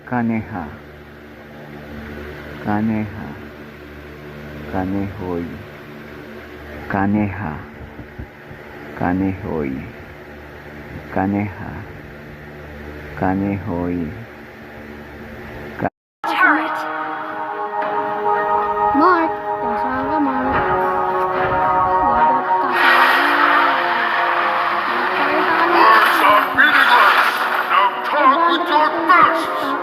Kaneha. Kaneha. Kanehoi. Kaneha. Kanehoi. Kaneha. Kanehoi. Turret. Mark! Nasaan ka, Mark? Lagot ka sa Magpakita ka ng Words are meaningless. Now talk with your fists.